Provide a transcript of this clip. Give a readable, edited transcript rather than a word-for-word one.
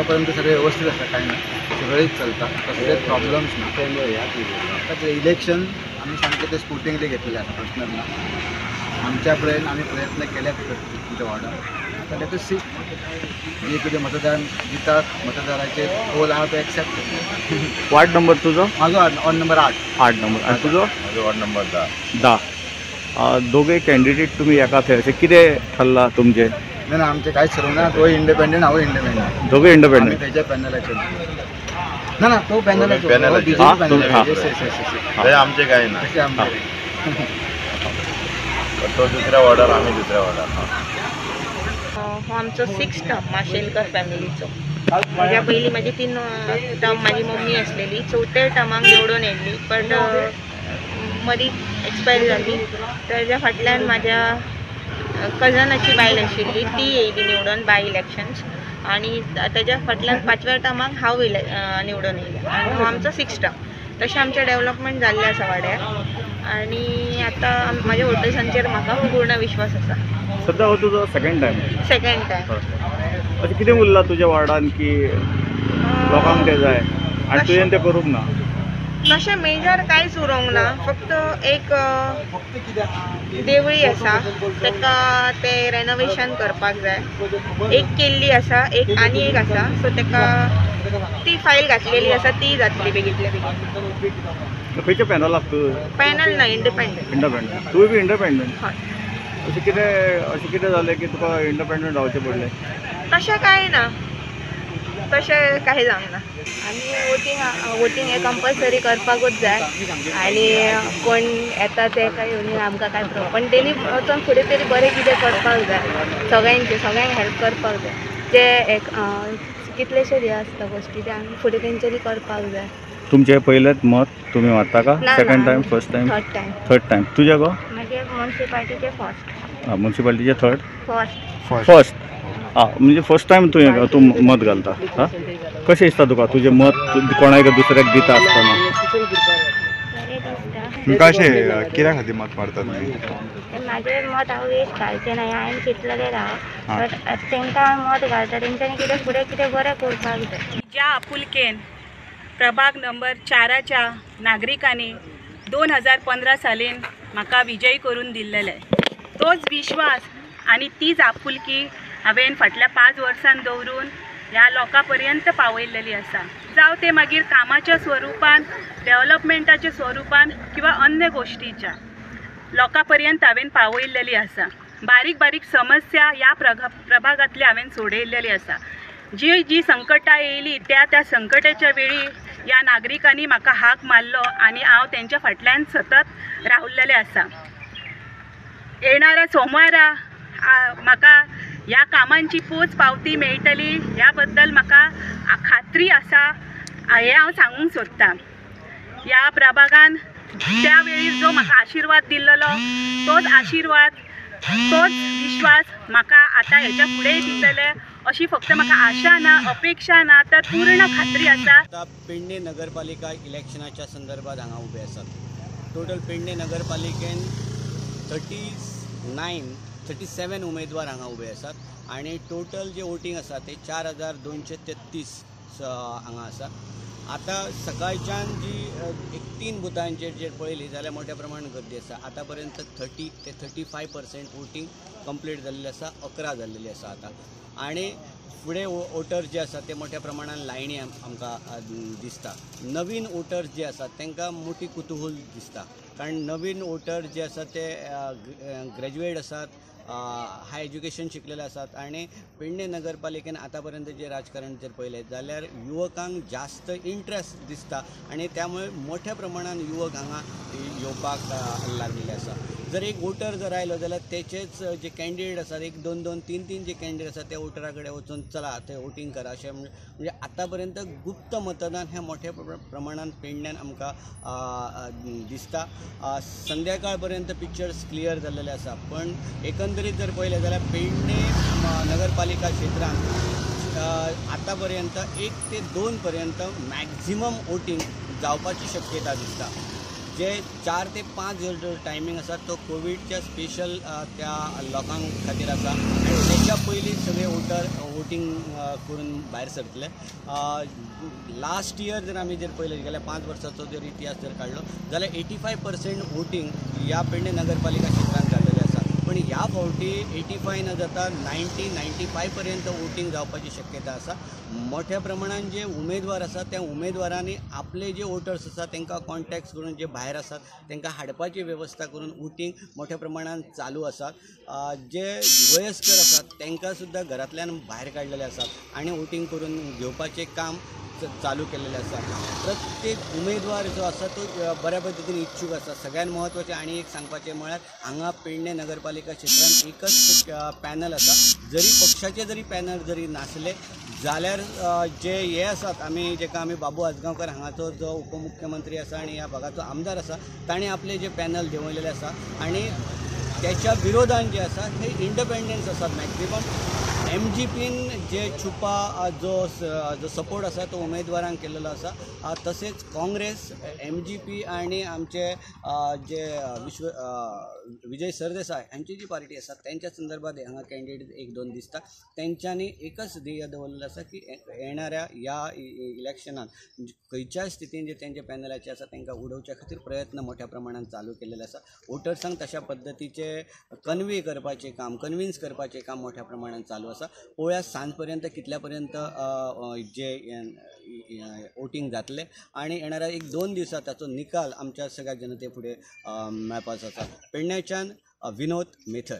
आतापर्यंत सगळें व्यवस्थित आसा, कांय ना, सगळेच चलता, कसलेच प्रॉब्लम्स ना. आता ते इलेक्शन आमी सामकें ते स्पोर्टिंगली घेतलेलें आसा, प्रश्न ना. आमच्या पर्यंत आमी प्रयत्न केल्यात तुमच्या वॉर्डान. आतां let us सी जे कितें मतदान दितात, मतदाराचेर कौल आहा तो एक्सेप्ट करता. वार्ड नंबर तुजो? म्हाजो वॉर्ड नंबर 8. 8 नंबर. आनी तुजो? म्हाजो वॉर्ड नंबर 10. 10. दोगे कॅन्डिडेट तुमी एका थंय, अशें कितें ठरलां तुमचें? ना ना, आमचें कांयच थारूंक ना. तो इंडिपेंडंट, हांव इंडिपेंडंट. दोगे इंडिपेंडंट? तेच्या पॅनलाचेर ना ना, तो पॅनलाचो, बीजेपी पॅनलाचो. ते आमचें कांय ना, तो दुसऱ्या वॉर्डार, आमी दुसऱ्या वॉर्डार. हो आमचो 6 टर्म माशेलकर फॅमिलीचो. म्हज्या पयलीं म्हाजी 3 टर्म म्हाजी मम्मी आसलेली, चवथ्या टर्माक निवडून येयल्ली, बट मदीं एक्सपायर जाली. तेज्या फाटल्यान म्हाज्या कजनाची बायल आशिल्ली, ती येयली निवडून बाय इलेक्शन्स, आनी तेज्या फाटल्यान 5व्या टर्माक हांव निवडून येयलें. आनी हो आमचो 6 टर्म. तशें आमचें डेवलपमेंट जाल्लें आसा वाड्यार, आनी आतां म्हाज्या वोटर्सांचेर म्हाका पूर्ण विश्वास आसा. सद्या हो तुजो सेकंड टायम? Second time. अशें कितें उरलां तुज्या वॉर्डान की लोकांक तें जाय आनी तुवें तें करूंक ना? तशें मेजर कांयच उरोंक ना, फक्त एक देवळी आसा ताका तें रेनोवेशन करपाक जाय. एक केल्ली आसा, एक आनी एक आसा, सो ताका ती फायल घातलेली आसा, ती जातली बेगीतल्या बेगीन. खंयच्या पॅनलाक तूं? पॅनल ना, इंडिपेंडंट. इंडिपेंडंट. तूं बी इंडिपेंडंट? हय. अशें कितें जालें की तुका इंडिपेंडंट रावचें पडलें? तशें कांय ना, तशें कांय जावंक ना. आमी वोटींग हें कंपल्सरी करपाकूच जाय, आनी कोण येता ते काय येवन आमकां कांय प्रॉब्लम, पण तेणी वचोन फुडें तरी बरें कितें करपाक जाय, सगळ्यांचे सगळ्यांक हेल्प करपाक जाय. जे एक कितलेशे हे आसता गोश्टी ते आमी फुडें तेंच्यांनी करपाक जाय. तुमचें पयलेंच मत तुमी मारता का? Second time, first time, third time. Third time. तुजें गो? म्हाजें म्युनिसिपालिटीचें फर्स्ट. आं, म्युनिसिपालिटीचें थर्ड? फर्स्ट. फर्स्ट. आं, म्हणजे फर्स्ट टायम तुवें तूं मत घालता. आं, कशें दिसता तुका तुजें मत कोणाक दुसऱ्याक दिता आसतना? तुमकां अशें कित्या खातीर मत मारतात तुमी? म्हाजें मत हांव वेस्ट घालचें ना, हांवें चिंतलेलें हांव, बट तांकां हांव मत घालता तेंच्यांनी कितें फुडें कितें बरें करपाक जाय. ज्या आपुलकेन प्रभाग नंबर 4च्या नागरिकांनी 2015 सालीन म्हाका विजयी करून दिल्लेलें, तोच विश्वास आनी तीच आपुलकी हांवें फाटल्या 5 वर्सां दवरून ह्या लोकां पर्यंत पावयल्लेली आसा. जावं तें मागीर कामाच्या स्वरुपान, डेवलपमेंटाच्या स्वरुपान किंवा अन्य गोश्टीच्या लोकां पर्यंत हांवें पावयल्लेली आसा. बारीक बारीक समस्या ह्या प्रभागांतली हांवें सोडयल्लेली आसा. जी जी संकटां येयली त्या त्या संकटाच्या वेळी ह्या नागरिकांनी म्हाका हाक मारलो आनी हांव तेंच्या फाटल्यान सतत रावलेलें आसा. येणाऱ्या सोमारा म्हाका ह्या कामांची पोच पावती मेळटली ह्या बद्दल म्हाका खात्री आसा, हें हांव सांगूंक सोदतां. ह्या प्रभागान त्या वेळी जो म्हाका आशिर्वाद दिल्लो तोच आशिर्वाद, तोच विश्वास म्हाका आतां हेच्या फुडेंय दितले अशी फक्त म्हाका आशा ना, अपेक्षा ना, तर पूर्ण खात्री आसा. आतां पेडणे नगरपालिका इलेक्शनाच्या संदर्भात हांगा उबे आसात. टोटल पेडणे नगरपालिकेन 37 उमेदवार हांगा उबे आसात आनी टोटल जे वोटींग आसा ते 4233 हांगा आसा. आतां सकाळच्यान जी एक 3 बुथांचेर जर पळयली जाल्यार मोठ्या प्रमाणात गर्दी आसा. आतां पर्यंत 30 ते 35% वोटींग कंप्लीट जाल्लें आसा, 11 जाल्लेली आसा आतां. आनी फुडें वोटर्स जे आसा ते मोठ्या प्रमाणान लायनी आमकां दिसता. नवीन वोटर्स जे आसात तांकां मोठी कुतूहल दिसता, कारण नवीन वोटर्स जे आसात ते ग्रॅज्युएट आसात, हाय एज्युकेशन शिकलेले आसात आनी पेडणे नगरपालिकेन आतां पर्यंत जे राजकारण जर पळयलें जाल्यार युवकांक जास्त इंट्रस्ट दिसता आनी त्यामुळे मोठ्या प्रमाणान युवक हांगा येवपाक लागलेले आसा. जर एक वोटर जर आयलो जाल्यार तेचेच जे कॅन्डिडेट आसात, 1 2 2 3 3 जे कॅन्डिडेट आसात त्या वोटरा कडेन वचून चला ते वोटींग करा अशें म्हणजे आतां पर्यंत गुप्त मतदान हें मोठ्या प्रमाणान पेडण्यान आमकां दिसता. संध्याकाळ पर्यंत पिक्चर्स क्लियर जाल्लेले आसा, पण एकंदरीत जर पळयलें जाल्यार पेडणे नगरपालिका क्षेत्रांत आतां पर्यंत 1 ते 2 पर्यंत मॅक्झिमम वोटींग जावपाची शक्यता दिसता. जे 4 ते 5 जो टायमींग आसा तो कोविडच्या स्पेशल त्या लोकांक खातीर आसा आनी तेच्या पयलीं सगळे वोटर वोटींग करून भायर सरतले. लास्ट इयर जर आमी जर पळयलें गेल्या 5 वर्सांचो जर इतिहास जर काडलो जाल्यार 85% वोटींग ह्या पेडणे नगरपालिका क्षेत्रांत जाल्लेलें आसा. पण ह्या फावटी 85 न जाता 90-95 पर्यंत वोटींग जावपाची शक्यता आसा. मोठ्या प्रमाणान जे उमेदवार आसा त्या उमेदवारांनी आपले जे वोटर्स आसा तांकां कॉन्टेक्ट करून जे भायर आसात तांकां हाडपाची वेवस्था करून वोटींग मोठ्या प्रमाणान चालू आसा. जे वयस्कर आसात तांकां सुद्दां घरांतल्यान भायर काडलेले आसात आनी वोटींग करून घेवपाचें काम चालू केलेलें आसा. प्रत्येक उमेदवार जो आसा तो बऱ्या पद्दतीन इच्छूक आसा. सगळ्यात म्हत्वाचें आनी एक सांगपाचें म्हळ्यार हांगा पेडणे नगरपालिका क्षेत्रांत एकच पॅनल आसा. जरी पक्षाचे जरी पॅनल जरी नासले जाल्यार जे हे आसात आमी जेका आमी बाबू आजगांवकर हांगाचो जो उपमुख्यमंत्री आसा आनी ह्या भागाचो आमदार आसा ताणें आपले जे पॅनल देंवयलेले आसा आनी त्याच्या विरोधान जे आसा हे इंडिपेंडन्स आसात. मॅक्झिमम MGPन जे छुपा जो जो सपोर्ट आसा तो उमेदवारांक केलेलो आसा. तसेच काँग्रेस, MGP आनी आमचे जे विजय सरदेसाय हांची जी पार्टी आसा तेंच्या संदर्भात हांगा कॅन्डिडेट 1-2 दिसता. तेंच्यांनी एकच ध्येय दवरलेलें आसा की येणाऱ्या ह्या इलेक्शनान खंयच्याय स्थितीन जे तेंचे पॅनलाचे आसा तांकां उडोवच्या खातीर प्रयत्न मोठ्या प्रमाणान चालू केलेले आसा. वोटर्सांक तशा पद्दतीचे कन्वे करपाचें काम, कन्विन्स करपाचें काम मोठ्या प्रमाणान चालू आसा. पळोवया सांज पर्यंत कितल्या पर्यंत जे वोटींग जातलें आनी येणाऱ्या 1-2 दिवसात ताचो निकाल आमच्या सगळ्या जनते फुडें मेळपाचो आसा. पेडण्याच्यान विनोद मेथर.